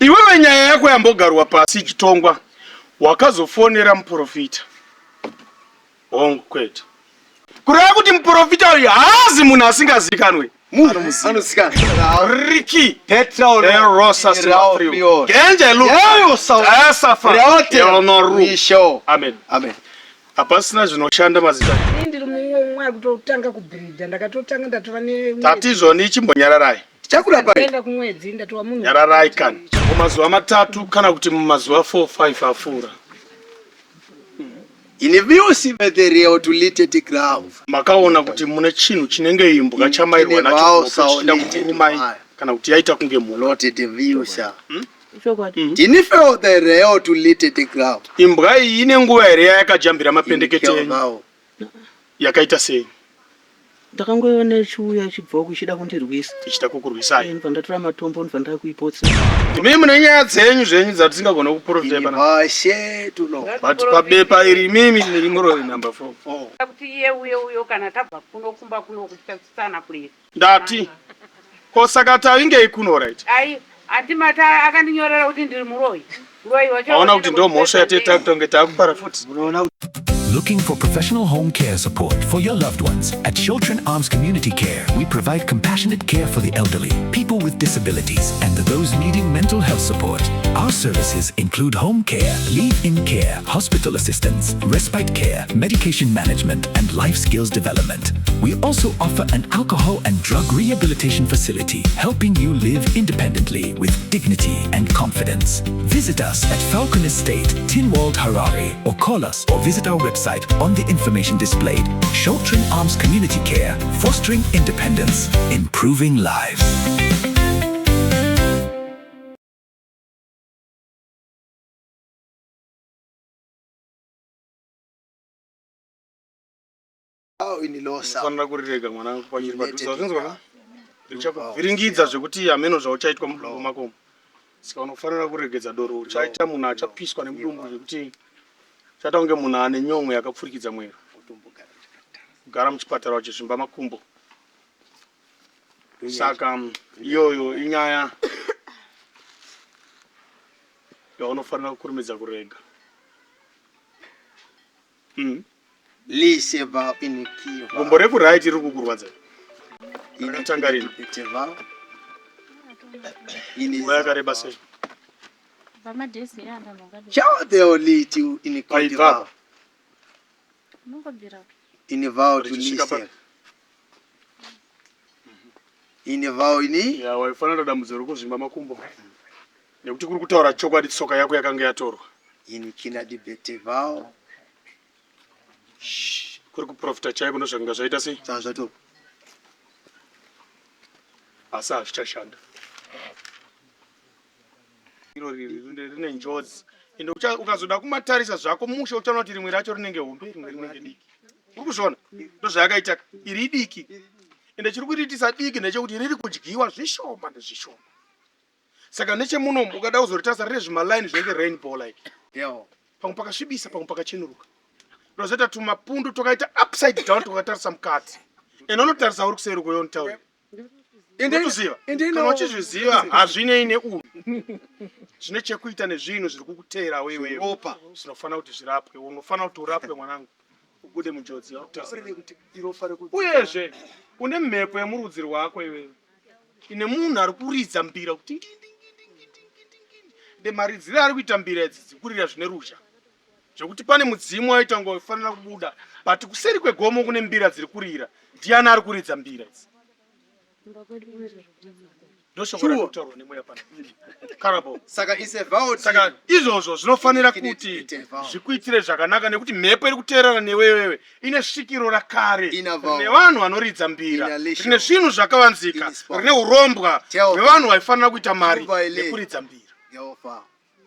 Iwewe nyaya yako yambogarwa pasi ichitongwa, wakazofonera muprofita. Hongu, kwete. Kureva kuti muprofita uyu haazi munhu asingazikanwe. Anozikanwa. Ricky Petrol. Erosa Rao. Genje Luka. Yayo sa. Asafa. Reote. Elnoru. Misho. Amen. Amen. Hapasina zvinoshanda mazita. Ini ndiri mumwe ari kutotanga kubhiridha ndakatotanga ndatova ne Tatizvoni chimbonyararai. Tichakurapai. ndaenda kumwedzi ndatova munhu Nyararai kani. Mumazuva matatu kana kuti mumazuva 4 5 apfuura. Ini viosi vetherio to liteti grave. Makaona kuti mune chinhu chinenge imbwa chamairwa Ine nacho vao kuhope chichida saolite kukurumai to kana kuti yaita kunge mhuka. Lotete viosa. Chokwadi. Tini feo the reo to liteti grave. Imbwa iyi ine nguva here yayakajambira mapendekete enyu? Vao. Yakaita sei? Ndakangoiona ichiuya ichibva uku ichida kundirwisa. Ichida kukurwisai. Ndobva ndatora matombo ndobva ndakuipotsa. Imi mune nyaya dzenyu zvenyu dzatisingagone kuprofita Ini pana. vashe to lo. But pabepa iri imimi muri muroyi number 4. Oh. Kuti iye uye uyo kana tabva kuno kumba kuno kutasana kure. Ndati. Ko saka tavingei kuno right? Ai ati mata akandinyorera kuti ndiri muroyi. Muroyi wacho. Aona kuti ndo mhosva yateta kutonge takupara futi. Unoona Looking for professional home care support for your loved ones? At Children Arms Community Care, we provide compassionate care for the elderly, people with disabilities, and those needing mental health support. Our services include home care, leave-in care, hospital assistance, respite care, medication management, and life skills development. We also offer an alcohol and drug rehabilitation facility, helping you live independently with dignity and confidence. Visit us at Falcon Estate, Tinwald, Harare, or call us or visit our website on the information displayed. Sheltering Arms Community Care, fostering independence, improving lives. vao ini losa. Unofanira kurirega mwanangu pachiri padhuze. United Wazvinzwa ka? Richakuvhiringidza zvekuti hameno zvauchaitwa mudumbu mako. umu. Saka unofanira kuregedza doro. Uchaita munhu achapiswa nemudumbu zvekuti uchaita kunge munhu ane nyon'o yakapfurikidza mwero. Kugara muchipatara uchizvimba makumbo. Saka iyoyo inyaya yaunofanira kukurumidza kurega. Lise vao ini kiva. Gumbo rekuright riri kukurwadza. Rakatanga rini? Ite vao. Ini Nguva yakareba sei? Pamadhesi andanoka. Chao theo liti ini Paibva vao. apa. Unongobvira. Ini vao to Richisvika lise. Ini vao ini Ya waifanira dambudziko rekuzvimba makumbo. Nekuti kuri kutaura chokwadi tsoka yako yakanga yatorwa. ini kina dibete vao. Kuri kuprofita chaiko ndozvakanga zvaita sei? Zvato. Asi hazvichashanda. Iro riri rine njodzi. Ende ukazoda kumatarisa zvako mushe uchaona kuti rimwe racho rinenge hombe rimwe rinenge diki. Uri kuzviona? Ndozvayakaita. Iri idiki. Ende chiri kuriitisa diki ndechekuti riri kudyiwa zvishoma nezvishoma. Saka nechemuno ukada kuzoritarisa rine zvimalaini zvinenge rainbow like. Yo. Pamwe pakasvibisa pamwe pakachenuruka. Rozoita tumapundu twakaita upside down twakatarisa mukati. Ende unotarisa uri kuseri uko yonitaurira. Unotoziva? Kana uchizviziva hazvinei neuyu. Zvine chekuita nezvinhu zviri kukuteera wewe. Ropa. Zvinofanira kuti zvirapwe. Unofanira kuti urapwe mwanangu. Ubude munjodzi yakutarisa. Uyezve une mhepo yemurudzi rwako iwewe. Ine munhu ari kuridza mbira kuti ngindi maridzire ari kuita mbira idzi dzikurira zvine ruzha. Zvekuti pane mudzimu waita kunge waifanira kubuda but kuseri kwegomo kune mbira dziri kurira. Ndiani ari kuridza mbira idzi? Ndoshoko rari kutaurwa nemweya pano. Karabo. Saka is a vow. Saka izvozvo zvinofanira kuti zvikuitire zvakanaka nekuti mhepo iri kuteerera newewewe ine svikiro rakare nevanhu vanoridza mbira rine zvinhu zvakavanzika rine urombwa hwevanhu vaifanira kuita mari nekuridza mbira.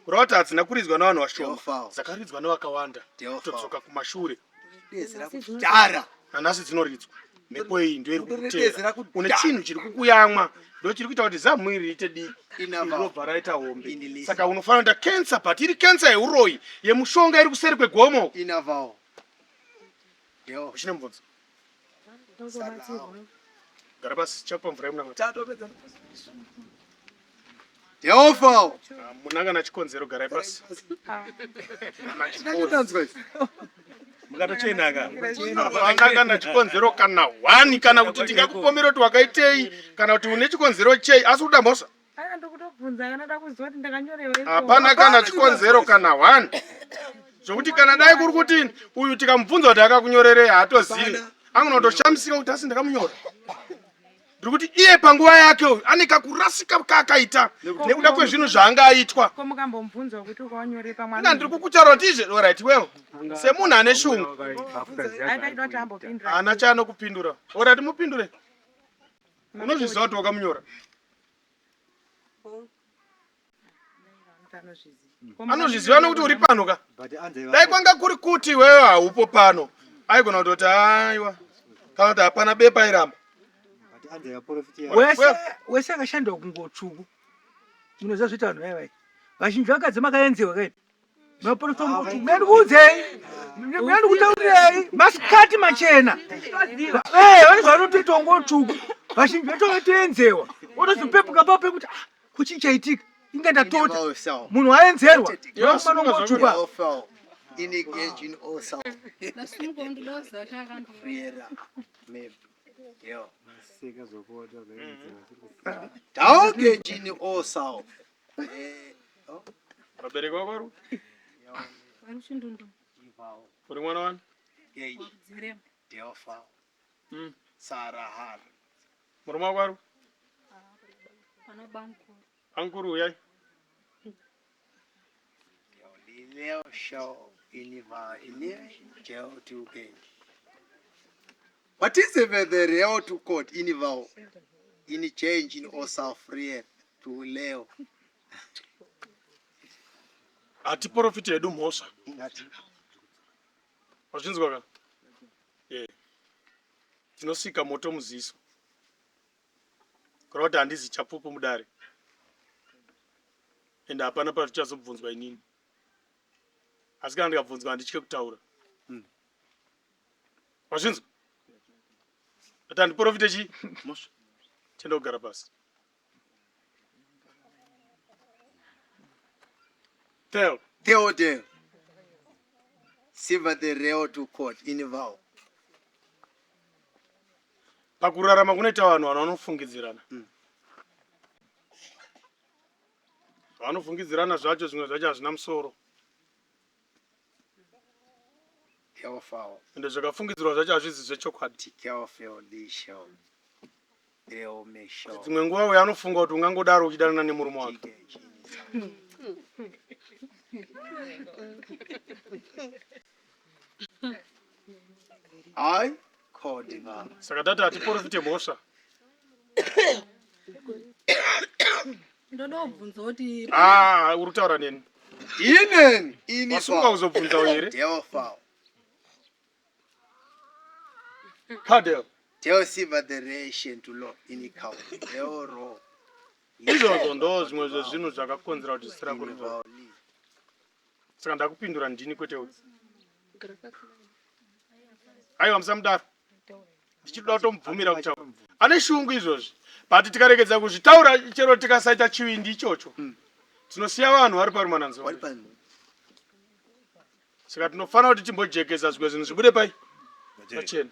Kureva kuti hadzina kuridzwa nevanhu vashoma, dzakaridzwa nevakawanda kutodzoka kumashure. Nanhasi dzinoridzwa. Mhepo iyi ndiyo iri kukuteera. Une chinhu chiri kukuyamwa ndo chiri kuita kuti zamu iri riite diki rinobva raita hombe. Saka unofanira kuita cancer but iri cancer yeuroyi yemushonga iri kuseri kwegomo. Uchine mubvunzo? Gara pasi, chakupa mvura yemunamato. Jehovha. Hamuna kana chikonzero, garai pasi. Mukatochenaka. Hapana kana chikonzero kana hwani kana kuti tingakupomera kuti wakaitei kana kuti une chikonzero chei asi kuda mhosva. Aya ndokutobvunza kana da kuziva kuti ndakanyorewa. Hapana kana chikonzero kana hwani. Zvokuti kana dai kuri kuti uyu tikamubvunza kuti akakunyorerei haatozivi. Angonotoshamisika kuti asi ndakamunyora. Ndiri kuti iye panguva yake uyu ane kakurasika kaakaita nekuda kwezvinhu zvaanga aitwa. Ko mukambomubvunza kuti ukawanyorera pamwe Ina ndiri kukutaura kuti izve alright well semunhu ane shungu aida kuti ambopindura. haana chaanokupindura. Alright mupindure. Unozviziva kuti wakamunyora. Anozviziva nokuti uri pano ka. Dai kwanga kuri kuti iwewe haupo pano aigona kutoti aiwa kana kuti hapana bepa iramba. Wese wese akashandwa kungotsvuku munoziva zvoita vanhu vaya vaya vazhinji vakadzi makaenzewa kai maprofita ngotsvuku mira ndikuudzei mira ndikutaurirei masikati machena Eh, vane zvavanotoita ngotsvuku vazhinji vacho vatoenzewa otozopepuka papo pekuti ah, kuchii chaitika inga ndatota munhu aenzerwa manongotsvuka Vabereki vako vari kupi? Uri mwana wani? Murume wako ari kupi? Ankuru uyai. What is the real to court in vow in change in osafrier to leo Hatiprofiti hedu mhosva. Wazvinzwa ka? Eh. Tinosika moto muziso. Kureva kuti handizi chapupu mudare. Ende hapana pazvichazobvunzwa inini. Asi kana ndikabvunzwa handitye kutaura. Wazvinzwa? Ati handiprofite chii? Mhosva. Tenda kugara pasi. Theo. Theodore Siva the real to court in vow Pakurarama kunoita vanhu vanhu vanofungidzirana. Vanofungidzirana zvacho zvimwe zvacho hazvina musoro. Ende zvakafungidzirwa zvacho hazvizi zvechokwadi. Dzimwe nguva uyo anofunga kuti ungangodaro uchidanana nemurume wake. I called him. Saka tati hatiprofite mhosva. Ndoda kubvunza kuti Ah, uri kutaura neni. Inen ini Wasunga kuzobvunzawo here? Therefore, Cardel. tell Siva the ration to law in cow. Euro. Izvozvo ndo zvimwe zvezvinhu zvakakonzera kuti zita rako rizvo. Saka ndakupindura ndini kwete uyu. Aiwa musamudaro. Ndichitoda kutomubvumira kutaura. Ane shungu izvozvi. But tikaregedza kuzvitaura chero tikasaita chivindi ichocho. Tinosiya vanhu vari parumananzombe. Saka tinofanira kuti timbojekesa zvimwe zvinhu zvibude pai pachena.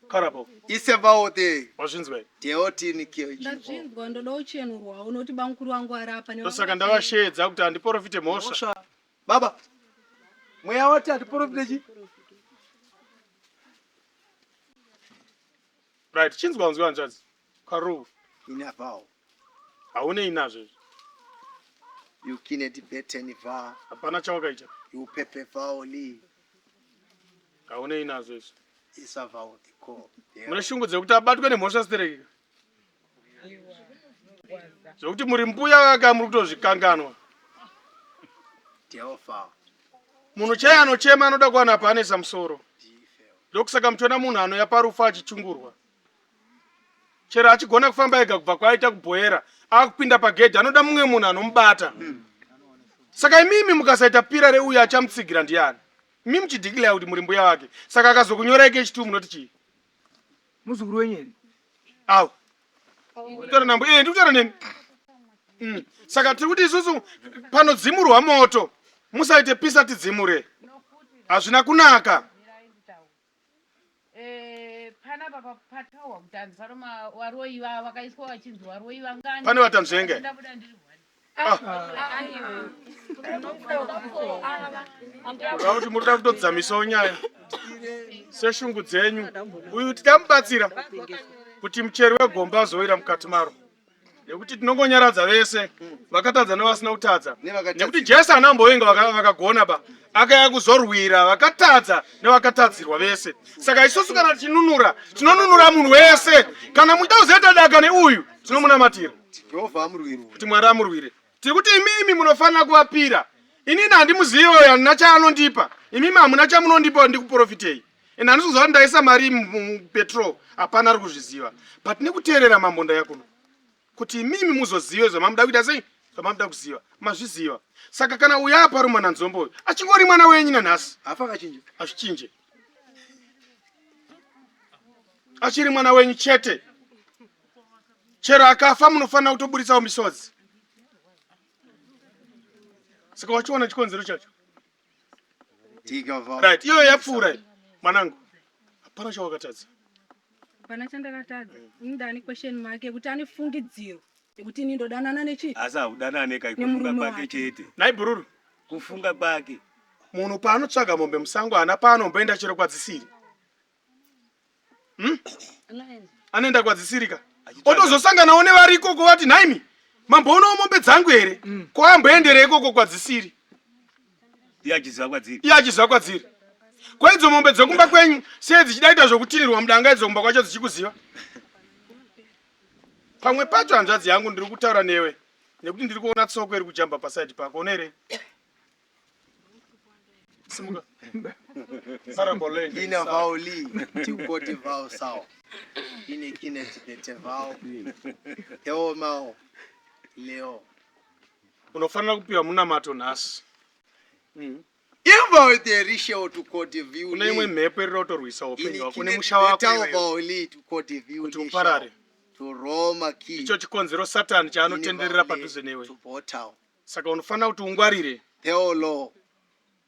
Karabo. Isevaude. Wazvinzwa here? Deotini kiyo. Ndazvinzwa ndoda kuchenurwa unoti bamukuru wangu ari apa Ndosaka ndavasheedza kuti handiporofite mhosva. Baba. Mweya wati handiporofite chi? Right, chinzwa unzwe hanzvadzi. Karu. Inavao. Haunei nazvo izvi. You kineti beteni va. Hapana chawakaita. You pepe vao li. Haunei nazvo izvi. Isavao diko. Mune shungu dzekuti abatwe nemhosva stereki. Zvekuti muri mbuya vaka muri kutozvikanganwa. Jehovah. Munhu chaiye anochema anoda kuwana paanoisa musoro. Ndokusaka muchiona munhu anouya parufu achichungurwa. Chero achigona kufamba ega kubva kwaaita kubhoera akupinda pagedhi anoda mumwe munhu anomubata. Saka imimi mukasaita pira reuyo achamutsigira ndiani? Imi muchideclare kuti muri mbuya vake. Saka akazokunyorai kechitu munoti chii? Muzukuru wenyu here? Awo. Kutaura nambo, eh ndikutaura nemi. Saka tiri kuti isusu panodzimurwa moto musaite pisa tidzimure, hazvina kunaka. Eh, panapa pataurwa kuti hanzi pano waroyi vakaiswa vachinzi waroyi vangani pane vatanzvenge ndabuda ndiri one. Kuda kuti muri kuda kutodzamisawo nyaya seshungu dzenyu. Uyu tichamubatsira kuti mucheri wegomba azowira mukati maro, nekuti tinongonyaradza vese vakatadza nevasina kutadza, nekuti Jesu haana kumbovenga vakagona ba, akaya kuzorwira vakatadza nevakatadzirwa vese. Saka isusu kana tichinunura, tinonunura munhu wese. Kana muchida kuzoita daka neuyu, tinomunamatira kuti Mwari amurwire. Tiri kuti imimi munofanira kuvapira. Inini handimuzive uyo, handina chaanondipa. Imimi hamuna chamunondipa ndikuprofitei. And handisi kuziva kuti ndaisa mari mupetrol, hapana ari kuzviziva. But nekuteerera mambo ndaya kuno kuti imimi muzozive zvamamuda kuita sei, zvamamuda kuziva mazviziva. Saka kana uyo aparuma nanzombo uyu achingori mwana wenyu nanhasi, hafa akachinja, hazvichinje, achiri mwana wenyu chete. Chero akafa munofanira kutoburitsawo misodzi. Saka wachiona chikonzero chacho. Right, iyoyo yapfuura iyi mwanangu, hapana chawakatadza. Hapana chandakatadza. Ini ndane question mark yekuti ane fungidziro yekuti ini ndodanana nechi. Asi haudanane kai, kufunga Nemurume kwake wake. chete. Nhai bhururu, Kufunga kwake. Munhu paanotsvaga mombe musango haana paanomboenda chero kwadzisiri. Anoenda kwadzisirika, otozosanganawo nevari ikoko, vati nhaimi mamboonawo mombe dzangu here? Ko amboenderei ikoko kwadzisiri? Iye achiziva kwadziri. Iye achiziva kwadziri. Kwaidzo mombe dzekumba kwenyu sei dzichida kuita zvokutinirwa mudanga, idzo kumba kwacho dzichikuziva? Pamwe pacho hanzvadzi yangu, ndiri kutaura newe nekuti ndiri kuona tsoko iri kujamba pasaidi pako. Une here? Simuka. Sarabolenge. Ina vau li tikoti vau sao ine kine tikete vau teo mao leo. Unofanira kupiwa munamato nhasi. Ivo the rishe to koti viu. Kune imwe mhepo iri kutorwisa upenyu hwako nemusha wako iwewe. Vau li to koti viu Kuti uparare. To Roma ki. Ndicho chikonzero Satani chaanotenderera padhuze newe. To Botao. Saka unofanira kuti ungwarire. Teo lo.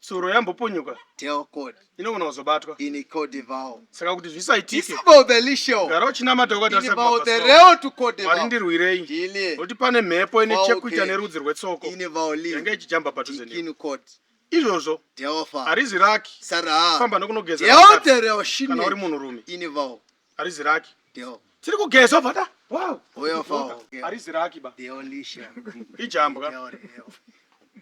Tsuro yambopunyuka. Teo code. Inogona kuzobatwa. Ini code vau. Saka kuti zvisaitike. Isabo the lisho. Gara uchinamata Ini wakatarisa vau the kumabasa. reo to code Mwari vau. ndirwirei. Ndine. Nokuti pane mhepo ine Vau chekuita ke. nerudzi rwetsoko. Ini vau li. Yanga ichijamba padhuze newe. Tikinu code. Izvozvo Teo fa. harizi raki. Sara. Famba nokunogeza Teo vakadzi. the reo shine. Kana uri munhurume. Ini vau. Harizi raki. Teo. Tiri kugeza obva ta. Wow. Oyo fao. Harizi raki ba. Teo lisha. Ijambwa. Teo reo.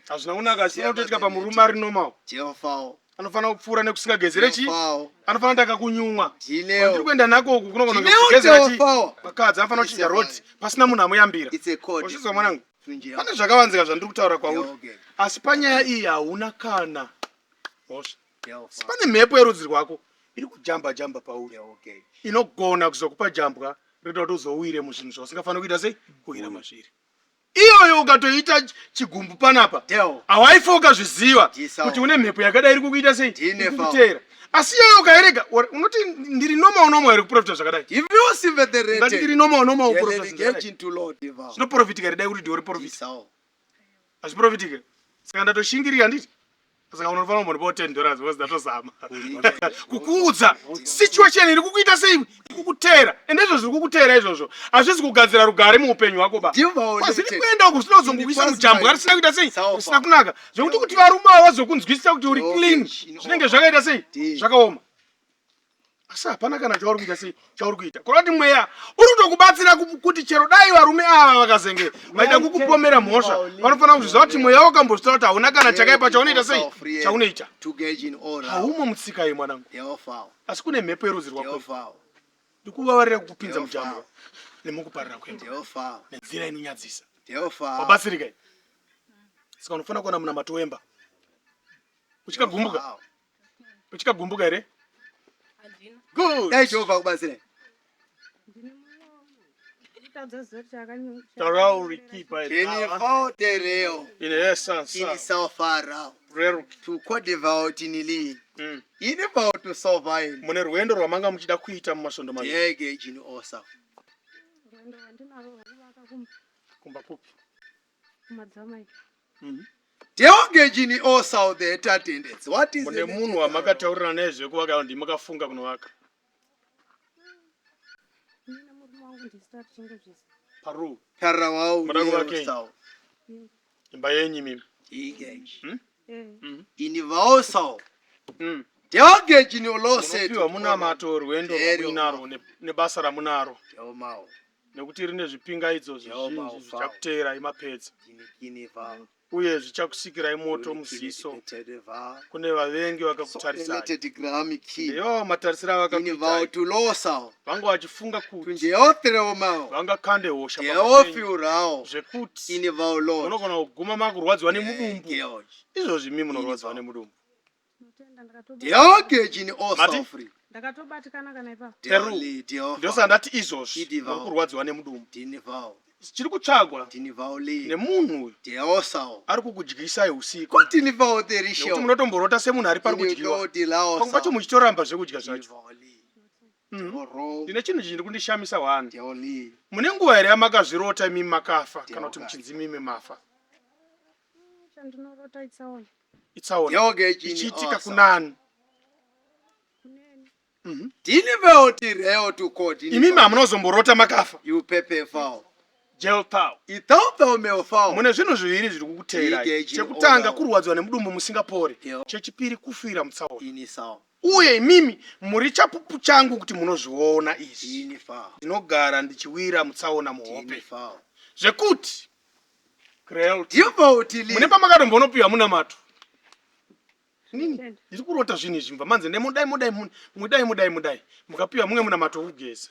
Hazvina kunaka, zvisina kutoitika pamurume ari normal. Teo fao. Anofanira kupfuura nekusingagezere chii? Teo fao. Anofanira kutanga kunyumwa. Ndineo. Kwandiri kuenda nako uku kunogona Ndineo kugezera Teo chii? fao. Vakadzi anofanira kuchinja It's a road pasina munhu amuyambira. It's a code. Uchizwa mwanangu? Tunjia. Pane zvakavanzika zvandiri kutaura kwauri. Teo ge. Asi panyaya iyi hauna kana mhosva. Teo Asi fao. pane mhepo yerudzi rwako iri kujamba jamba pauri. Teo ge. Inogona kuzokupa jambwa rinoita kuti uzowire muzvinhu zvausingafaniri kuita sei? Kuwira mazviri. Iyoyo ukatoita chigumbu panapa, Teo. hawaifa ukazviziva Ndisao. kuti une mhepo yakadai iri kukuita sei? Ndine Iri fao. kukuteera. Asi iyoyo ukairega, unoti ndiri normal normal here kuprofita zvakadai? If you see the Ungati rate. ndiri normal normal kuprofita zvinhu zvakadai? Engage to Lord vau. Zvinoprofitika here dai kuti ndiwe uri profita? Ndisao. Hazviprofitike. Saka ndatoshingirira handiti? Saka unofanira kumbondipawo $10 because ndatozama kukuudza situation iri kukuita sei, iri kukuteera. Ende izvo zviri kukuteera izvozvo hazvisi kugadzira rugare muupenyu hwako ba. Ndivo Kwazviri limited. kuenda uku zvinozongokuisa mujambwa risina kuita sei, Sawa. risina kunaka, zvekuti kuti varume ava vazokunzwisisa kuti uri Okay, clean shino. zvinenge zvakaita sei, Ndi. zvakaoma. Asi hapana kana chauri kuita sei, chauri kuita kureva kuti mweya uri kutokubatsira kuti chero dai varume ava vakazenge vaida kukupomera mhosva, vanofanira kuzviziva kuti mweya wakambozvitaura kuti hauna kana chakaipa chaunoita sei, chaunoita. To gauge in all. Haumo mutsika iyi mwanangu, Teo fao. asi kune mhepo yerudzi Teo rwako fao. ndikuvavarira kukupinza Teo mujambwa fao. nemukuparira kwemba Teo fao. nenzira inonyadzisa. Teo fao. Wabatsirika iyi? Saka unofanira kuwana munamato wemba. Uchikagumbuka? Fao. Uchikagumbuka here? Good. Dai Jehovha akubatsire. Tarauri kipa Ini fao te reo. In essence. Ini sao farao. Rero. To code vau tinili. Ini vau to survive. Mune rwendo rwamanga muchida kuita mumasvondo maviri. Yege jini osa. Rwendo rwandinarwo rwekuvaka kumba. Kumba kupi? Mhm. Deogejini osau the attendants. What is Mune munhu wamakataurirana naye zvekuvaka ndimi makafunga kunovaka. Paru. Parawau. Muda kuvakei? Imba yenyu imimi. Hmm? Hmm? Ini vaosau. Hmm. Deogejini olose. Munopiwa munamato rwendo rwamuinarwo nebasa ramunaro. Nekuti rine zvipingaidzo zvizhinji zvichakuteerai mapedza uye zvichakusikirai moto muziso kune vavengi vakakutarisai. Ndeyo matarisiro avakakuitai, vanga vachifunga kuti vangakande hosha pakati penyu zvekuti munogona kuguma makurwadziwa nemudumbu. Izvozvi imi munorwadziwa nemudumbu. Mati? Ndakatobatikana kana ipapo. Teru. Ndosaka ndati izvozvi muri kurwadziwa nemudumbu. Chiri kutsvagwa nemunhu uyu ari kukudyisai usiku. Nekuti munotomborota semunhu ari pari kudyiwa. Pamwe pacho muchitoramba zvekudya zvacho. Mhm. Ndine chinhu chiri kundishamisa one. Mune nguva here yamakazvirota imimi makafa kana kuti muchinzi imimi mafa? Chandinorota itsaona. Itsaona. Ichiitika kunani? Mhm. Ndini reo to court. Imimi hamunozomborota makafa. You pepe foul. Jail foul. Ithouthou male foul. Mune zvinhu zviviri zviri kukuteerai. Chekutanga kurwadziwa nemudumbu musingapore. Chechipiri kufira mutsaona. Ini saw. Uye imimi muri chapupu changu kuti munozviona izvi. Ndinogara ndichiwira mutsaona muhope. Zvekuti mune pamakatombonopiwa munamato inini ndiri kurota zvinhu izvi mva manzi ndemudai mudai mudai mudai mudai mukapiwa mumwe munamato wokugeza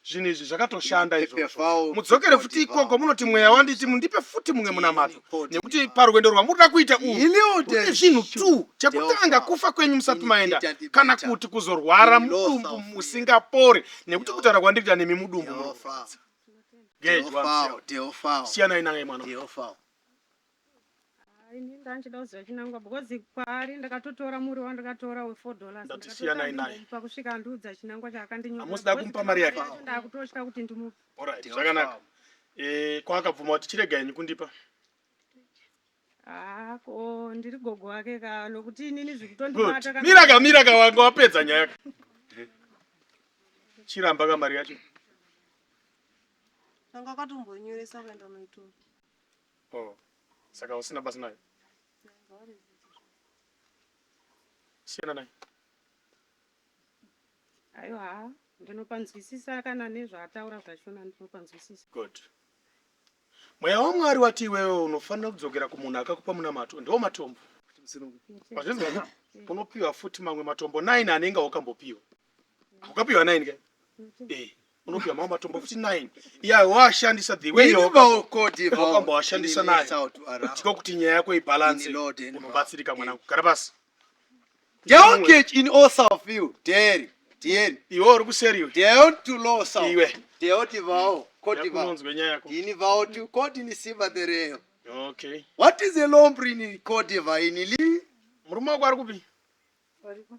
zvinhu izvi zvakatoshanda izvozvo mudzokere futi ikoko munoti mweya wanditi mundipe futi mumwe munamato nekuti parwendo rwamurikuda kuita urwu zvinhu two chekutanga kufa kwenyu musati maenda kana kuti kuzorwara mudumbu musingapore nekuti kutaura kwandiri kuita nemi mudumbu murikurwadza siyanai naye mwana Ini ndanchida kuziva chinangwa because kwaari ndakatotora muri wandakatora we 4 dollars Ndati siyanai naye. ndakatopa kusvika andiudza chinangwa chaakandinyora Hamusi da kumupa mari yake? Ndakutotya kuti ndimupe. Alright, zvakanaka. Eh, kwaakabvuma kuti chirega henyu kundipa. Ah, ko ndiri gogo wake ka nokuti inini Good. zvikutondibata kana Mira ka mira ka wanga wapedza nyaya ka. Chiramba ka mari yacho. Anga akatombonyoresa kuenda unoitora. Oh. Saka usina basa nayo. Siyana nayo. Aiwa, ndinopanzwisisa kana nezvaataura zvachona ndinopanzwisisa. Good. Mweya waMwari wati iwewe unofanira kudzokera kumunhu akakupa munamato ndiwo matombo. Wazvinzwa? Unopiwa futi mamwe matombo 9 anenge wakambopiwa. Ukapiwa 9 ke? Eh, unopiwa mamwe matombo futi 9. Iyayo washandisa the way wakambowashandisa nayo. Ndiko kuti nyaya yako ibalance. Unobatsirika mwanangu. Gara pasi. Don't catch in all south you. Dairy. Dairy. Iwe uri kuseri iwe. Down to low south. Iwe. Down to vao. Koti vao. Yakunonzwe nyaya yako. Ini vao to koti ni siva the rail. Okay. What is a lombre in koti va in li? Murume wako ari kupi?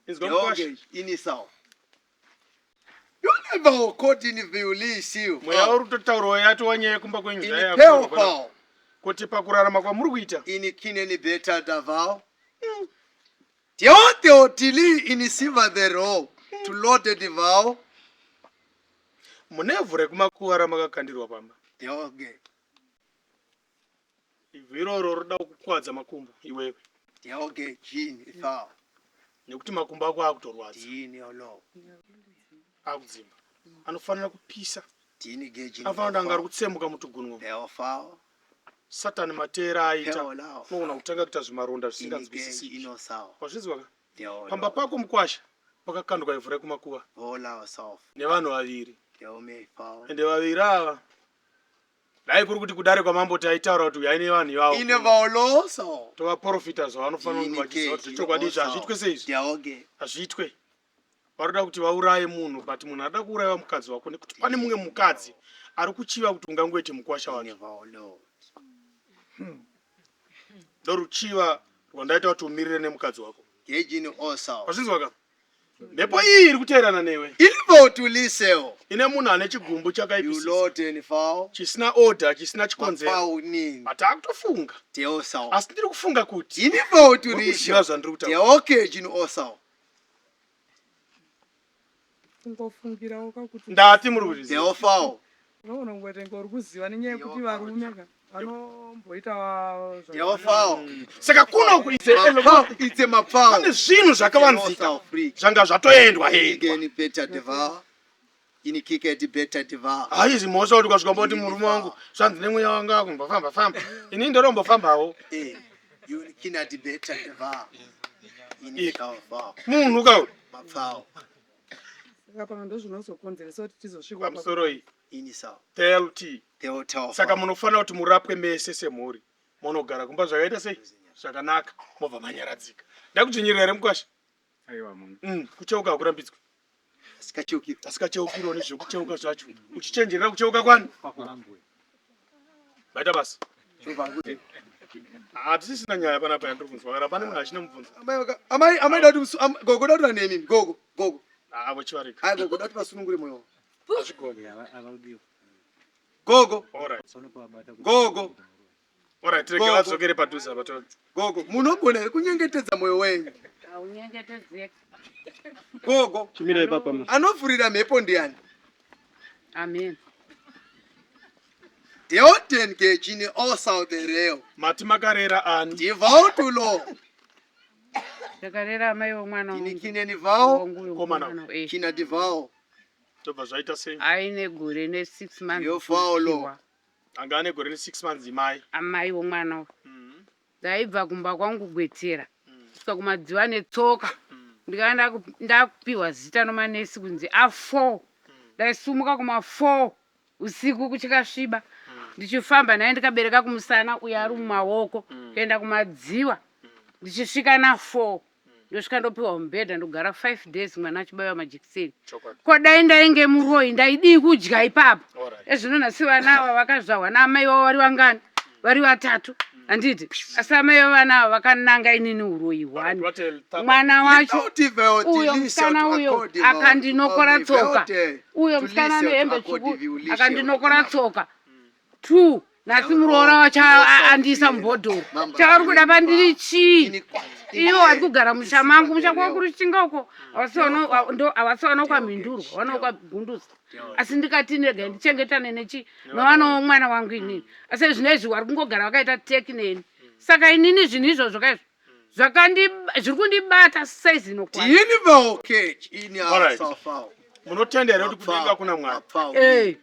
Inzwa mukwasha. Yoge ini south. You never koti ni viuli siu. Mweya uri kutotaurawo yatova nyaya yekumba kwenyu Ini zvaya peo yakutorwa na- pao. Kuti pakurarama kwamuri kuita. Ini kine ni beta davao. Diote otili ini siva the row. To lord the vow. Mune ivhu rekumakuva ramakakandirwa pamba. Dioge. Ivhu iroro roda kukukwadza makumbo iwewe. Dioge jini thou. Nekuti makumbo ako akutorwadza. Dini olo. Akudzimba. Anofanira kupisa. Dini geji. Anofanira kuti anga ari kutsemuka mutugunwe. Deo fao. Satani mateera aita. Deo lao. Unogona kutanga kuita zvimaronda Dini geji zvisinganzwisisiki. ino sao. Wazvinzwa ka? Deo Pamba pako mukwasha pakakandwa ivhu rekumakuva Vola self. nevanhu vaviri. Deo me fao. Ende vaviri ava dai kuri kuti kudare kwamambo taitaura kuti uyai nevanhu ivavo. Ine vaolo sao. Tovaprofita zvavanofanira kunge vachiziva kuti zvechokwadi izvi hazviitwe seizvi. Deoge. Hazviitwe. Varikuda kuti vauraye munhu but munhu arikuda kuuraiwa mukadzi wako nekuti pane mumwe mukadzi ari kuchiva kuti ungangoite mukwasha wake. Ndoruchiva rwandaita kuti umirire nemukadzi wako. Gejini osao. Wazvinzwa ka? Mhepo iyi iri kuteerana newe. Ilivotuliseo. Ine munhu ane chigumbu chakaipisisa. Yulotenifao. Chisina order, chisina chikonzero. Mapaunin. But akutofunga. Teosao. Asi ndiri kufunga kuti. Inivotulisho. Muri zvandiri kutaura. Teokejin osao. Kungofungirawo kakuti Ndati muri kuzviziva. Teofao. Unoona kungotenga uri kuziva nenyaya yekuti varume ka vanomboita Teofao. Saka kuno kuitse Itse mapfao. Pane zvinhu zvakavanzika zvanga zvatoendwa endwa. Ini better deva. Ini kiketi better deva. Haizi mhosva kuti ukasvika mboti murume wangu zvanzi nemweya wanga akumbofamba famba. Ini ndorombofambawo. Eh. You kinati better deva. Ini shava. Munhu ka uyu. Mapfao. Saka pamwe ndozvinozokonzeresa kuti tizosvikwa Pamusoro iyi. Ini sawa. Telt. Teotao. Saka munofanira kuti murapwe mese semhuri. Monogara kumba zvakaita sei? Zvakanaka. Mobva manyaradzika. Ndakudzvinyirira here mukwasha? Aiwa munhu. Kucheuka hakurambidzwi. Asikacheukirwi. Asikacheukirwa nezvekucheuka zvacho. Uchichenjerera kucheuka kwani? Maita basa. Hatisisina nyaya panapa yandiri kunzwa kana pane munhu achina mubvunzo. Amai amai dati gogo dati vanemi gogo gogo. Avo chivarika. Ai gogo dati vasunungure moyo wavo. Hazvigoni. Gogo. All right. Gogo. All right, rega Gogo. vadzokere padhuze apa tone. Gogo, munogona here kunyengetedza moyo wenyu? Haunyengetedzeki. Gogo. Chimira ipapa ma. Anovhurira mhepo ndiani? Amen. Deoten gejini osaudereo. Mati makarera ani? Divautulo. Ndakarera amai vomwana wangu. Kineni vao. Wangu uyo Komana. mukomana, eh. Kina divao. Tobva zvaita sei? Aine gore ne 6 months. Yo faulo. kupiwa. Anga ane gore ne 6 months imai. Amai vomwana uyu. Ndaibva kumba kwangu Gwetera kusvika kumadziva netsoka. Ndikanga ndakupiwa zita nomanesi kunzi A4. Ndaisumuka kuma 4 usiku kuchikasviba. Ndichifamba naye ndikabereka kumusana uyo ari mumaoko kuenda kumadziwa. Ndichisvika na 4 ndosvika ndopiwa mubhedha ndogara 5 days mwana achibaiwa majekiseni. Ko dai ndainge muroyi ndaidii kudya ipapo? Ezvino nhasi vana ava vakazvarwa naamai vavo vari vangani? Vari vatatu handiti? Asi amai vevana ava vakananga inini uroyi hwani. Mwana wacho uyo musikana uyo akandinokora tsoka, uyo musikana ane hembe tsvuku akandinokora tsoka two nhasi muroora wacho andiisa mubhodhoro. Chavari kuda pandiri chii? Ivo vari kugara musha mangu, musha kwavo kuri Chinga uko, havasi vanokwamhindurwa, vanokwagunduzwa. Asi ndikati regai ndichengetane nechi novana womwana wangu inini. Asi zvinezvi vari kungogara vakaita teki neni. Saka inini zvinhu izvozvo kaizvo zviri kundibata size inokwana. Alright. Munotenda here kuti kudenga kuna Mwari? Eh,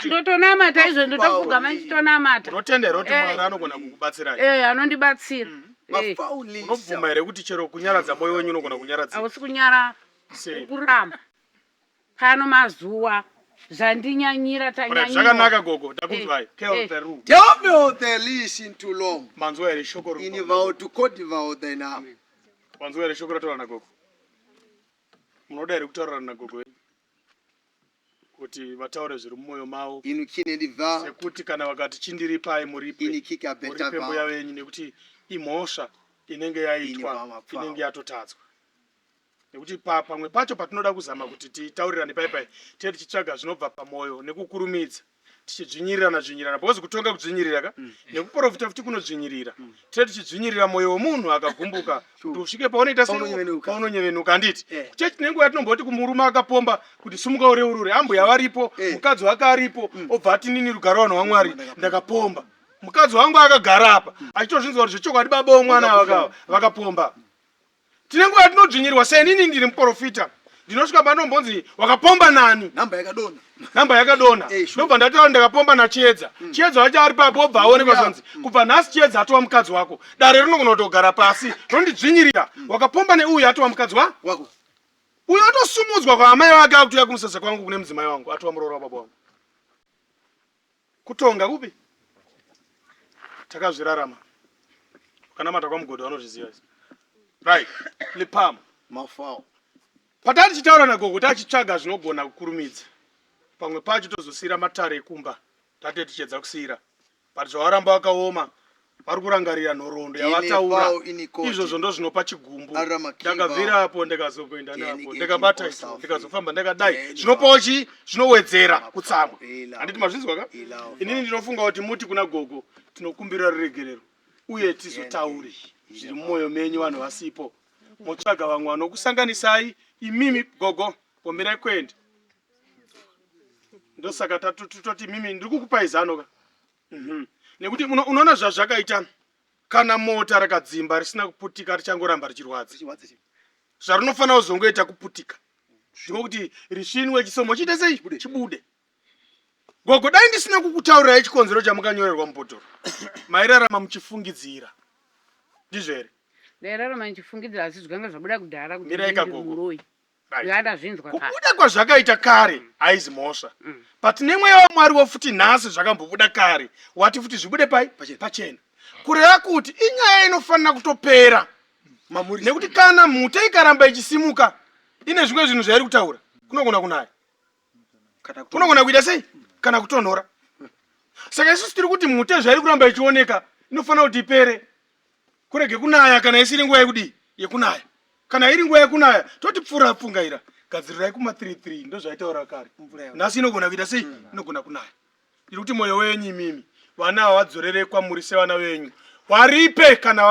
ndotonamata izvo, ndotopfugama ndichitonamata. Munotenda here kuti Mwari anogona kukubatsirai? Eh, anondibatsira. Munobvuma here kuti chero kunyaradza moyo wenyu unogona kunyaradzika? Hausi kunyara. Sei? Kuramba. Pano mazuva zvandinyanyira tanyanyira. Zvakanaka gogo, ndakunzwai. Kel the room. Tell me the listen to long. Manzwa here shoko rino? Ini vao to kodi vao the now. Manzwa here shoko rataura nagogo? Munoda here kutaurira nagogo wenyu? Kuti vataure zviri mumwoyo mavo. Ini kine ndiva. Sekuti kana vakati chindiripai muripe. Ini kika beta Muripe mbuya venyu nekuti imhosva inenge yaitwa, inenge yatotadzwa. Nekuti pamwe pacho patinoda kuzama kuti titaurirane pai pai tinenge tichitsvaga zvinobva pamwoyo nekukurumidza tichidzvinyirirana dzvinyirana because kutonga kudzvinyirira ka nekuprofita futi kunodzvinyirira. Tinenge tichidzvinyirira mwoyo wemunhu akagumbuka kuti usvike paunoita sei paunonyevenuka handiti? Kuchechi tine nguva yatinomboti kumurume akapomba kuti sumuka ureurure, ambuya varipo, mukadzi wake aripo, obva ati nini rugare vanhu vaMwari ndakapomba. Mukadzi wangu akagara apa achitozvinzwa kuti zvechokwadi baba womwana vakava vakapomba. Tine nguva yatinodzvinyirwa senini ndiri muprofita ndinosvika panombonzi wakapomba nani, namba yakadona, namba yakadona, ndobva ndataura ndakapomba naChiedza. Chiedza wacho ari papo obva aonekwa zvanzi kubva nhasi Chiedza atova mukadzi wako. Dare rinogona kutogara pasi rondidzvinyirira, wakapomba neuyu atova mukadzi wako. Uyu atosumudzwa kwaamai vake akutoya kumusasa kwangu kune mudzimai wangu atova muroora wababa wangu. Kutonga kupi? Takazvirarama. Ukanamata kwamugodhi vanozviziva izvi. Right. Lipam. Mafao. Patati tichitaura nagogo tachitsvaga zvinogona kukurumidza. Pamwe pacho tozosiira matare ekumba. Tate tichiedza kusiira. But zvawaramba wakaoma. Vari kurangarira nhoroondo yavataura. Izvozvo ndozvinopa chigumbu. Ndakabvira apo ndikazokuenda napo ndikabata icho ndikazofamba ndakadai. Zvinopawo chii? Zvinowedzera kutsamwa. Handiti mazvinzwa ka? Inini ndinofunga kuti muti kuna gogo tinokumbira ruregerero uye tizotaure zviri mumwoyo menyu vanhu vasipo. Motsvaga vamwe vanokusanganisai imimi gogo pomirai kuenda. Ndosaka tatoti mimi ndiri kukupai zano ka. Mm -hmm. Nekuti unoona zvazvakaita kana mota rakadzimba risina kuputika richangoramba richirwadza. Zvarinofanira kuzongoita kuputika. Ndiko kuti risvinwe chisomo chiite sei? Chibude. Gogo dai ndisina kukutaurirai chikonzero chamukanyorerwa mubhodhoro. Mairarama muchifungidzira. Ndizvo here? Ndairarama ndichifungidzira asi zvakanga zvabuda kudhara kuti Mirai ndiri kagogo. muroyi. Right. Ndandazvinzwa kare. Kubuda kwazvakaita kare haizi mhosva. But nemweya waMwari wofuti nhasi zvakambobuda kare wati futi zvibude pai pachena. Kureva kuti inyaya inofanira kutopera. Nekuti kana mhute ikaramba ichisimuka ine zvimwe zvinhu zvairi kutaura kunogona kunaya. Kunogona kuita sei? Kana kutonhora. Saka isusu tiri kuti mhute zvairi kuramba ichioneka inofanira kuti ipere. Kurege kunaya kana isiri nguva yekudii? Yekunaya. Kana iri nguva yekunaya toti pfura pfungaira. Gadzirirai kuma 3 3 ndozvaitaura kare. Nhasi inogona kuita sei? Inogona kunaya. Ndiri kuti moyo wenyu imimi vana ava vadzorere kwamuri sevana venyu. Waripe kana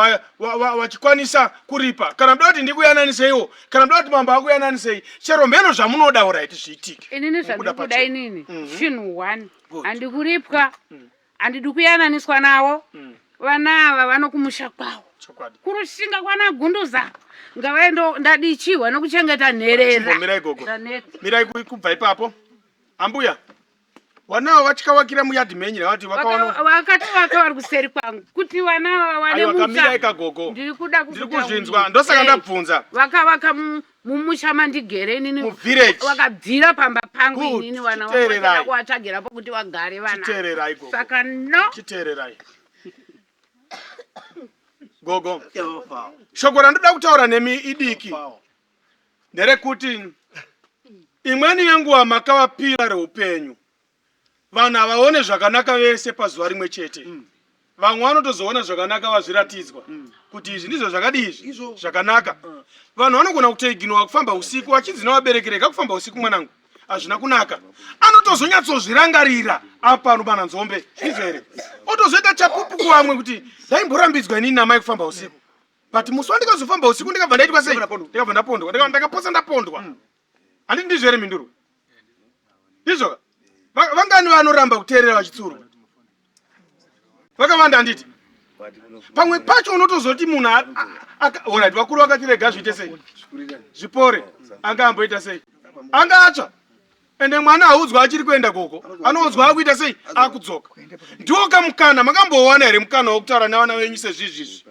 wachikwanisa wa, wa kuripa. Kana muda kuti ndikuyananiseiwo, kana muda kuti mambo akuyananisei, chero mheno zvamunoda oraiti zviitike. Inini Mubuda zvandikuda pachena. inini chinhu one handikuripwa handidi kuyananiswa navo vana ava vanokumusha kwavo Chokwadi. kurushinga kwana gunduza ngavaendo ndadichihwa nokuchengeta nherera Chimbomirai gogo. Ndaneta. Mirai kubva ipapo. Ambuya. Vana vatyawakira muyadhi menyu navati vakaona. Vakatovaka vari kuseri kwangu kuti vana ava wane Aiwa kamirai musha. kagogo. Ndiri kuda Ndiri kuzvinzwa ndosaka Eh, ndabvunza. Vakavaka mumusha mandigere inini. Muvillage. Vakabvira pamba pangu Good. inini vana vangu Chiteererai. vachida kuvatsvagira pokuti vagare vana. Chiteererai gogo. Saka no. Chiteererai. Gogo. Shoko randoda kutaura nemi idiki. Nderekuti imweni yenguva makavapira reupenyu. Vanhu havaone zvakanaka vese pazuva rimwe chete. Vamwe vanotozoona zvakanaka vazviratidzwa kuti izvi ndizvo zvakadii izvi zvakanaka. Vanhu vanogona kutoiginowa kufamba usiku vachinzi nevabereki rega kufamba usiku mwanangu hazvina kunaka. Anotozonyatsozvirangarira apa anobana nzombe ndizvo here? Otozoita chapupu kuvamwe kuti ndaimborambidzwa inini namai kufamba usiku. But musi wandikazofamba usiku ndikabva ndaitwa sei? Ndikabva ndapondwa. Ndikabva ndakapotsa ndapondwa. Handiti ndizvo here mhinduro? Ndizvo ka? Vangani vanoramba kuteerera vachitsurwa? Vakawanda handiti? Pamwe pacho unotozoti munhu alright vakuru vakati rega zviite sei? Zvipore. Anga amboita sei? Anga atsva. Ende mwana haudzwa achiri kuenda gogo. Anoudzwa akuita sei? Akudzoka. Ndiwo kamukana makambowana here mukana wekutaura nevana venyu sezvizvizvi?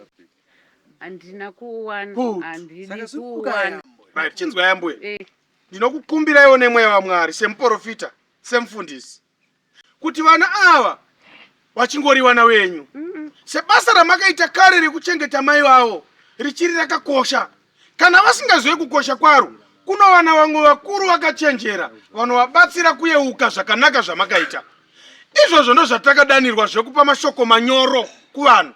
Handina kuwana. Handidi kuwana. Right, chinzwai ambuya. Ndinokukumbiraiwo nemweya waMwari semuporofita, semufundisi kuti vana ava vachingori vana venyu. Sebasa ramakaita kare rekuchengeta mai vavo richiri rakakosha. Kana vasingazive kukosha kwaro, kuno vana vamwe vakuru vakachenjera vanovabatsira kuyeuka zvakanaka zvamakaita. Izvozvo ndozvatakadanirwa zvekupa mashoko manyoro kuvanhu.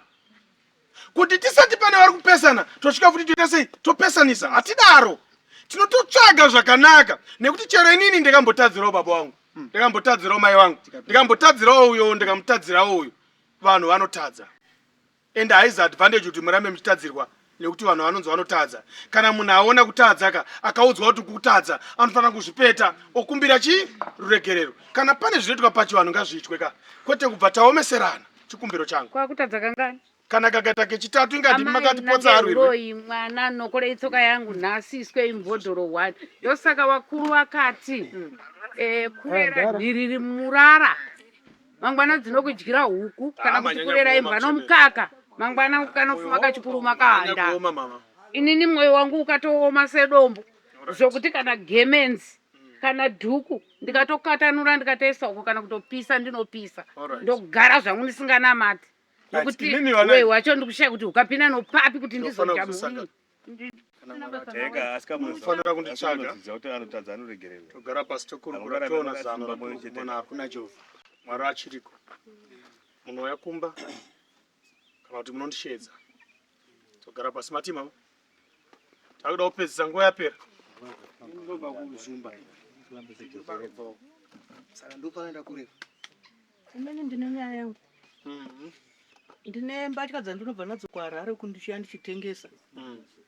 Kuti tisati pane vari kupesana tosvika futi toita sei topesanisa. Hatidaro, tinototsvaga zvakanaka nekuti chero inini ndikambotadzirawo baba vangu, ndikambotadzirawo mai vangu, ndikambotadzirawo uyo, ndikamutadzirawo uyu. Vanhu vanotadza and haizi advantage kuti murambe muchitadzirwa nekuti vanhu vanonzi vanotadza. Kana munhu aona kutadza ka akaudzwa kuti kutadza anofanira kuzvipeta okumbira chii ruregerero. Kana pane zvinoitwa pachivanhu ngazviitwe ka, kwete kubva taomeserana. Chikumbiro changu. Kwakutadza kangani? Kana kakaita kechitatu inga ndimi Amai makati potsa nange arwirwe. uroyi mwana nokorei tsoka yangu nhasi iswe imbodhoro one ndosaka vakuru vakati eh, kurera nhiriri murara mangwana dzinokudyira huku kana Ah, kuti manyanya kurera kuoma imbwa muchembere. nomukaka mangwana kanofuma kachikuruma Manyanya kahanda kuoma mama. inini mwoyo wangu ukatooma sedombo zvokuti kana gemenzi kana dhuku ndikatokatanura ndikatoisa uko kana kutopisa ndinopisa Alright. ndogara zvangu ndisinganamati Right, nokuti imimi vana- wei wacho ndikushaya kuti ukapinda nopapi kuti Tinofanira ndizoita kuzosangana. mhuri Tega asi Munofanira kunditsvaga. Anodzidza kuti anotadza anoregererwa. Togara pasi tokurukura Haungarambi toona wakasimba zano mwoyo chete. ratinogona kuna Jehovha. Mwari achiriko. Munouya kumba kana Kana kuti munondisheedza. Togara pasi mati mama. Takuda kupedzisa nguva yapera. Ndinobva kuzumba. Saka ndopanoenda kurefu. Imene ndine nyaya yangu. Ndine mbatya dzandinobva nadzo kuHarare kundichiya ndichitengesa.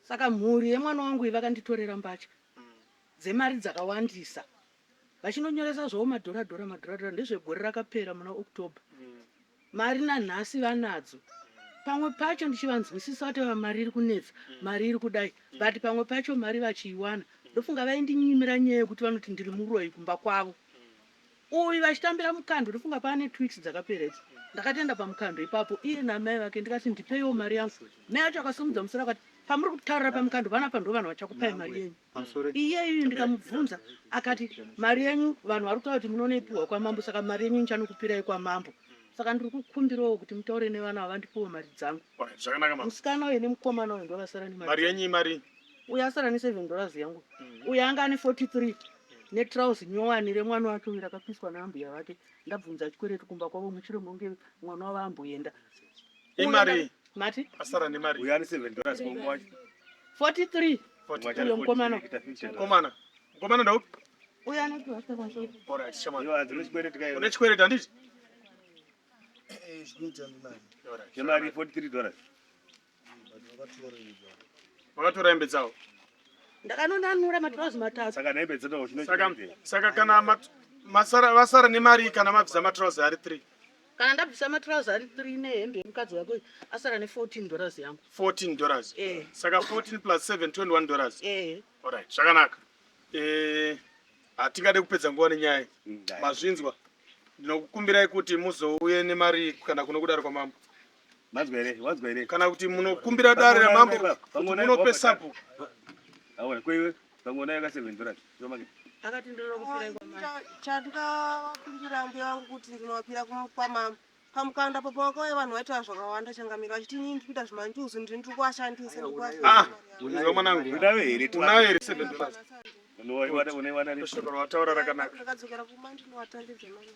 Saka mhuri yemwana wangu iyi vakanditorera mbatya dzemari dzakawandisa. Vachinonyoresa zvavo madhora dhora madhora dhora ndezvegore rakapera muna October. Mari nanhasi vanadzo. Pamwe pacho ndichivanzwisisa kuti mari iri kunetsa, mari iri kudai but pamwe pacho mari vachiiwana. Ndofunga vaindinyimira nyaya yekuti vanoti ndiri muroyi kumba kwavo. Uyu vachitambira mukando ndofunga paane tweeks dzakapera idzi. Ndakatoenda pamukando ipapo iye naamai vake ndikati ndipeiwo mari yangu. Mai acho akasimudza musoro akati pamuri kutaurira pamukando panapa ndovanhu vachakupai mari yenyu. Iyeyu ndikamubvunza akati mari yenyu vanhu vari kutaura kuti munonoipiwa kwamambo saka mari yenyu ndichanokupirai kwamambo. Saka ndiri kukumbirawo kuti mutaure nevana ava vandipiwo mari dzangu. Zvakanaka mama. Musikana uyu nemukomana uyu ndovasara nemari. Mari yenyu imari? Uyu asara ne 7 dollars yangu. Uyu anga ane 43 netrouse nyowani remwana wake uyu rakapiswa naambuya vake. Ndabvunza chikwereti kumba kwavo mushure mokunge mwana wavo amboenda. Imari? Mati? Asara nemari. Uyu ane 7 dollars kongo wacho. 43. Uyo mukomana. Mukomana. Mukomana ndaupi? Uyu anopiwa second. Alright, shamani. Iwe hanzi une chikwereti kai. Une chikwereti handiti? Eh, chikwereti ndinacho. Alright. Chemari 43 dollars. Vakatora hembe dzavo. Ndakanonanura matrouse matatu. Saka nehembe dzoto chino Saka saka kana masara vasara nemari kana mabvisa matrouse ari 3. Kana ndabvisa matrouse ari 3 nehembe yemukadzi wake asara ne 14 dollars yangu. 14 dollars. Eh. Saka 14 plus 7 21 dollars. Eh. Alright, zvakanaka. Eh, hatingade kupedza nguva nenyaya iyi. Mazvinzwa. Ndinokukumbirai kuti muzouye nemari kana kuno kudare kwamambo. Manzwa here? Wanzwa here? Kana kuti munokumbira dare ramambo kuti munope sabhuku. Aona kweiwe pamwe nayo ka 7 dollars. Zomake. Akati ndinoda kupirai kwamai. Chandingavapindura mbuya vangu kuti ndinovapira kwamama. Pamukanda apo pavakauya vanhu vaitaura zvakawanda changamire vachiti inini ndiri kuita zvemanjuzu ndini ndiri kuashandisa ndiri kuashandisa Ah, unzwa mwanangu. Unayo here? Unayo here 7 dollars? Unoiwana unoiwana ri. Shoko rawataura rakanaka. Ndakadzokera kumba ndinovatambidza mari.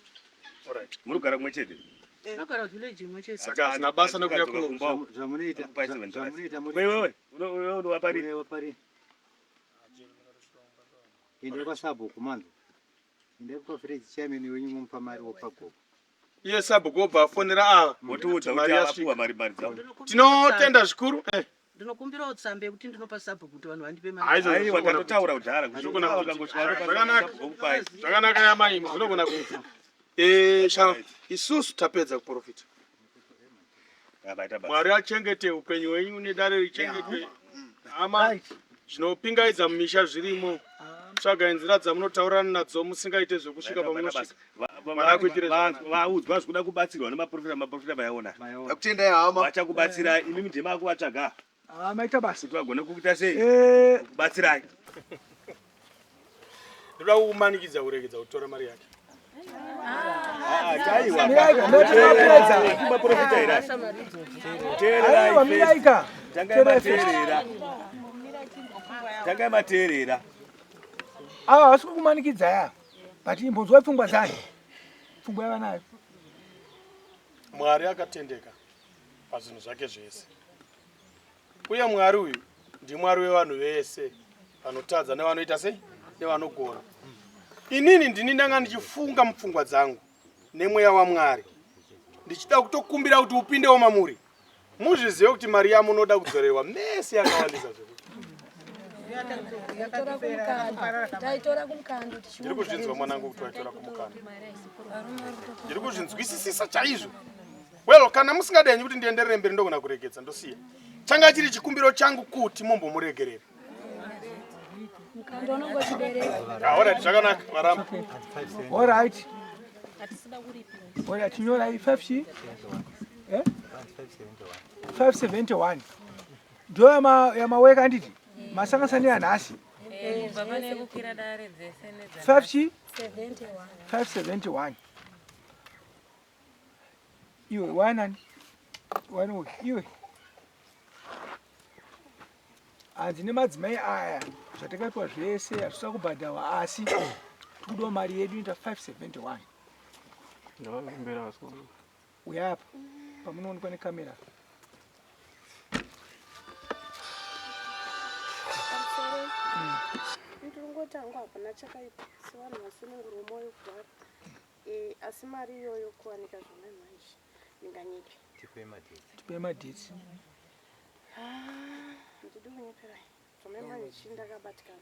Alright. Muri kugara kumwe chete. Ndinogara village imwe chete. Saka hazvina basa nekuuya kuno. Zvamunoita zvamunoita muri Wewe wewe unowapari. unowapari. Endai kwasabhuku manzwa. Endai kwa village chairman wenyu momupa mari wopa gogo. Iye sabhuku obva afonera ava. Wotiudza Mari kuti yasvika. avapuwa mari mari dzavo. Tinotenda zvikuru. Eh, Ndinokumbirawo tsamba yekuti ndinopa sabhuku kuti vanhu vandipe mari. Aizo Aiwa zvinogona tatotaura kudhara kuti Zvinogona kuti- vakangosvika Zvakanaka. vokupai. Zvakanaka yamai zvinogona kuita. Eh, sha isusu tapedza kuprofita. Abaita basa. Mwari achengete upenyu hwenyu nedare richengete. Hama zvinopingaidza mumisha zvirimo. Tsvagai nzira dzamunotaurirana nadzo musingaite zvekusvika pamunosvika. Mwari akuitire zvakanaka. Vaudzwa zvikuda kubatsirwa nemaprofita maprofita vayaona. Ndakutendai hama. Vachakubatsirai imimi ndema kuvatsvaga Ah, maita basa. kuti vagone kuita sei? Eh, Kubatsirai. Ndoda kukumanikidza kuregedza kutora mari yake. Aiwa. Miraika, ndotapedza. Maprofita here? Teererai Aiwa, first. miraika. Tangai Teererai first. mateerera. Tangai mateerera. Ava havasi kukumanikidza ya. But imbonzwai pfungwa dzayo. Pfungwa yavanayo. Mwari akatendeka pazvinhu zvake zvese. Uye Mwari uyu ndiMwari wevanhu vese vanotadza nevanoita sei nevanogona. Inini ndini ndanga ndichifunga mupfungwa dzangu nemweya waMwari ndichida kutokumbira kuti upindewo mamuri muzvizive kuti mari yamunoda kudzorerwa mese yakawandisa zvekuti Taitora kumukando ndiri kuzvinzwa mwanangu kuti waitora kumukando ndiri kuzvinzwisisisa chaizvo well kana musingadi henyu kuti ndienderere mberi ndogona kuregedza ndosiya changa chiri chikumbiro changu kuti mumbomuregerere Mukando unongotibereka. Alright, zvakanaka maramba All right. All right, nyorai 5 chi? Eh? 571. Ndo yama yamaweka handiti? Masanganisa neyanhasi. 5 chi? 71. 571. Iwe wanani? Wani uyu? Iwe. Hanzi nemadzimai aya zvatakapiwa zvese hazvisina kubhadharwa asi tikudawo mari yedu inoita 571. Uya apa pamunoonekwa nekamera. Handina chakaipa sevanhu vasunungurwa mwoyo kudhara. Eh, asi mari iyoyo kuwanika zvamai manje ndinganyepi. Tipei madates. Tipei madates. Ah, ndidi kunyeperai. Zvamai manje chii ndakabatikana.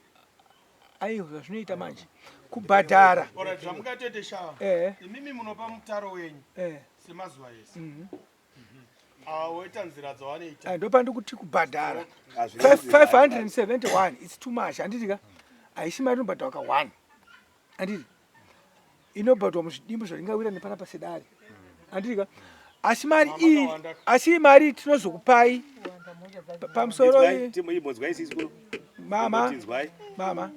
Aiwa zvazvinoita manje kubhadhara. Alright, zvamungatete shawa. Eh. Imimi munopa mutaro wenyu. Eh. Semazuva ese. Ah, woita nzira dzawanoita. Ah, ndopandikuti kubhadhara 571 its too much handiti ka haisi mari inobhadharwa ka one handiti inobhadharwa muzvidimbu zvaringawira nepanapa sedare handiti ka asi mari iyi asi mari tinozokupai pamusoro mama mama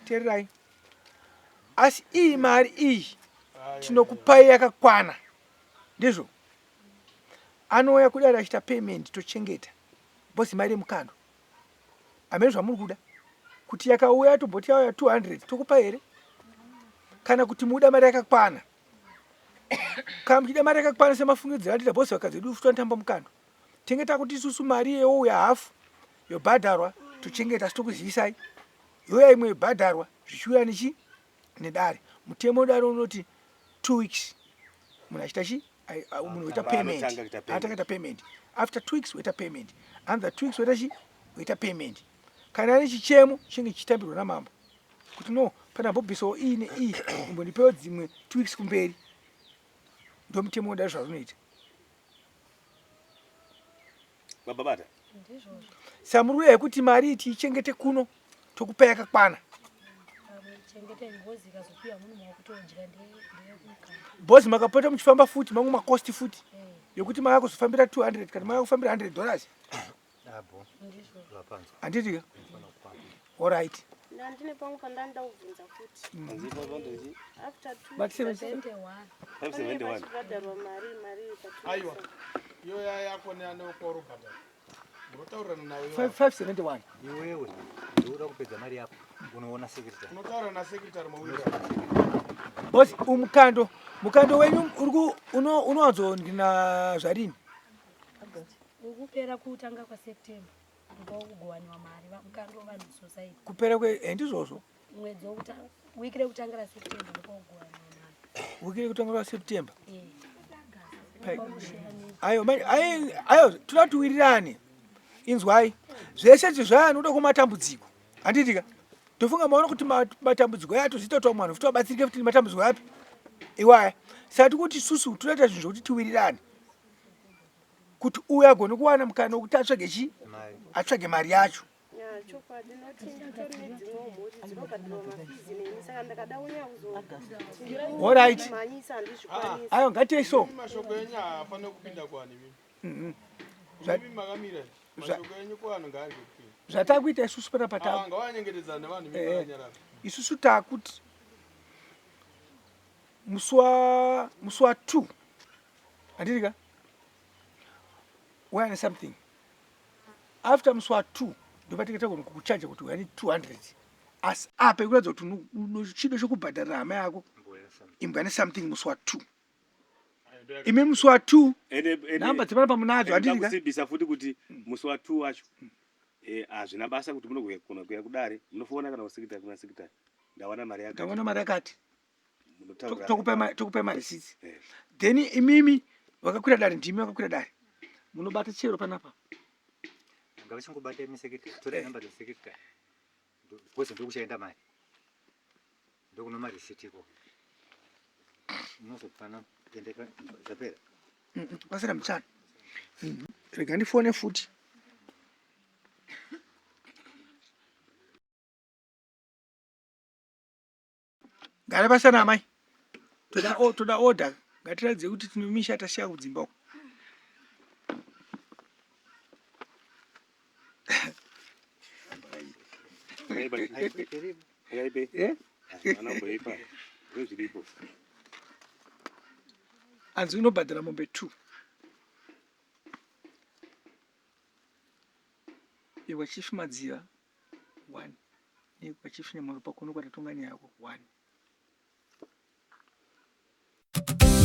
teererai asi iyi mari iyi tinokupai yakakwana ndizvo anouya kudare achiita payment tochengeta because mari yemukando hameno zvamuri kuda kuti yakauya tomboti yauya 200 tokupa here kana kuti muda mari yakakwana kana muchida mari yakakwana semafungidziro andita bhosi vakadzi vedu futi vanotamba mukando tenge takuti isusu mari youya hafu yobhadharwa tochengeta asi tokuzivisai youya imwe yobhadharwa zvichiuya nechi nedare mutemo wedare unoti two weeks munhu achiita chi munhu woita payment atanga kuita payment after two weeks woita payment another two weeks woita chi woita payment kana ane chichemo chinge chichitambirwa namambo kuti no pana mbobvisawo iyi neiyi imbondipewo dzimwe two weeks kumberi ndomutemo wedare zvarunoita Baba bata. Samuri uya yekuti mari tiichengete kuno tokupa yakakwana. Boss makapota muchifamba futi mamwe makosti futi eh. yekuti mava kuzofambira 200 kana mava kufambira 100 dollars. Handiti ka? Alright. Ndandine pangu pandandida kubvunza futi. Mm. After two. But 571. 571. Mari mari Aiwa. Iyo yako neanokorobhadhara. Unotaurirana nawe. 571. Iwewe ndoda kupedza mari yako. Unoona secretary. Unotaura na secretary mawira. Boss umukando mukando wenyu uri uno unowanzondina zvarini? Ukupera kutanga kwa September. Ndokugowaniwa mari mukando vanhu society. Kupera kwe eh, ndizvozvo. Mwedzi wekutanga wiki rekutanga ra September ndokugowaniwa mari. Wiki rekutanga ra September. Eh. Ayo ayo ayo toda tiwirirane. Inzwai. Zvese izvi zvaya kumatambudziko. Handiti ka? Tofunga maona kuti matambudziko aya toziita kuti vamwe vanhu futi vabatsirike futi nematambudziko api iwaya. Saka tikuti susu toda zvinhu zvekuti tiwirirane. Kuti uyu agone kuwana mukana wekuti atsvage chi atsvage mari yacho. Chokwadi noti nditori nedzimwewo mhuri dzinobhadharwa mafizi neni saka ndakada kunyanya Alright. kuzomhanyisa handizvikwanisi. Ayo ngatiei so. Mashoko enyu haafaniri kupinda kuvanhu imimi. Zva- Imimi makamira. Mashoko enyu kuvanhu ngaarege kupinda. Zvatakuita isusu pana Ah, pataku. ngavanyengetedzana nevanhu imimi Eh, makanyarara. isusu takuti musi wa musi wa 2 handiti ka wayane something after musi wa 2 ndopatinge tagona kukuchaja kuti uyane 200 asi apa ikuratidza kuti uno chido chekubhadharira hama yako imbwa ne something musi wa 2 imi musi wa 2 namba dzepana pamunadzo handiti ka kusimbisa futi kuti musi wa 2 wacho eh, hazvina basa kuti munogona kuya kudare munofona kana kusekretary kuna secretary ndawana mari yakati ndawana mari yakati Munotaura- tokupai mareceipt Eh. then imimi vakakwira dare ndimi vakakwira dare munobata chero panapa Ngavachingobata imi secretary. Tora namba dza secretary. Because ndokuchaenda mari. Ndokuno mareceipt iko. Unozopana endeka zvapera. Pasina muchana. Rega ndifone futi. Gara pasana amai. Toda toda order. Ngatiratidze kuti tinomisha tasiya kudzimba uko. Yakaipe. Eh? Ana mboipa. Ndozviripo. Anzi unobhadhara mombe 2. Iwe Chief Madziva 1. Nekwa Chief Nyamhoro pakuno kwatatonga nyaya yako 1.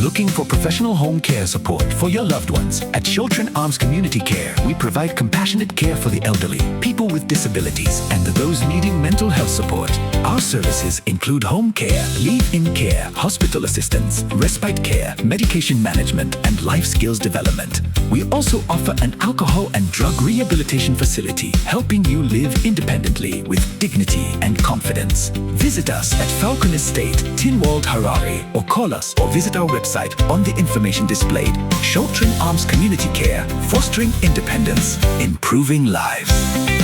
Looking for professional home care support for your loved ones? At Children Arms Community Care, we provide compassionate care for the elderly, people with disabilities, and those needing mental health support. Our services include home care, live-in care, hospital assistance, respite care, medication management, and life skills development. We also offer an alcohol and drug rehabilitation facility, helping you live independently with dignity and confidence. Visit us at Falcon Estate, Tinwald, Harare, or call us or visit our website on the information displayed. Sheltering Arms Community Care, fostering independence, improving lives.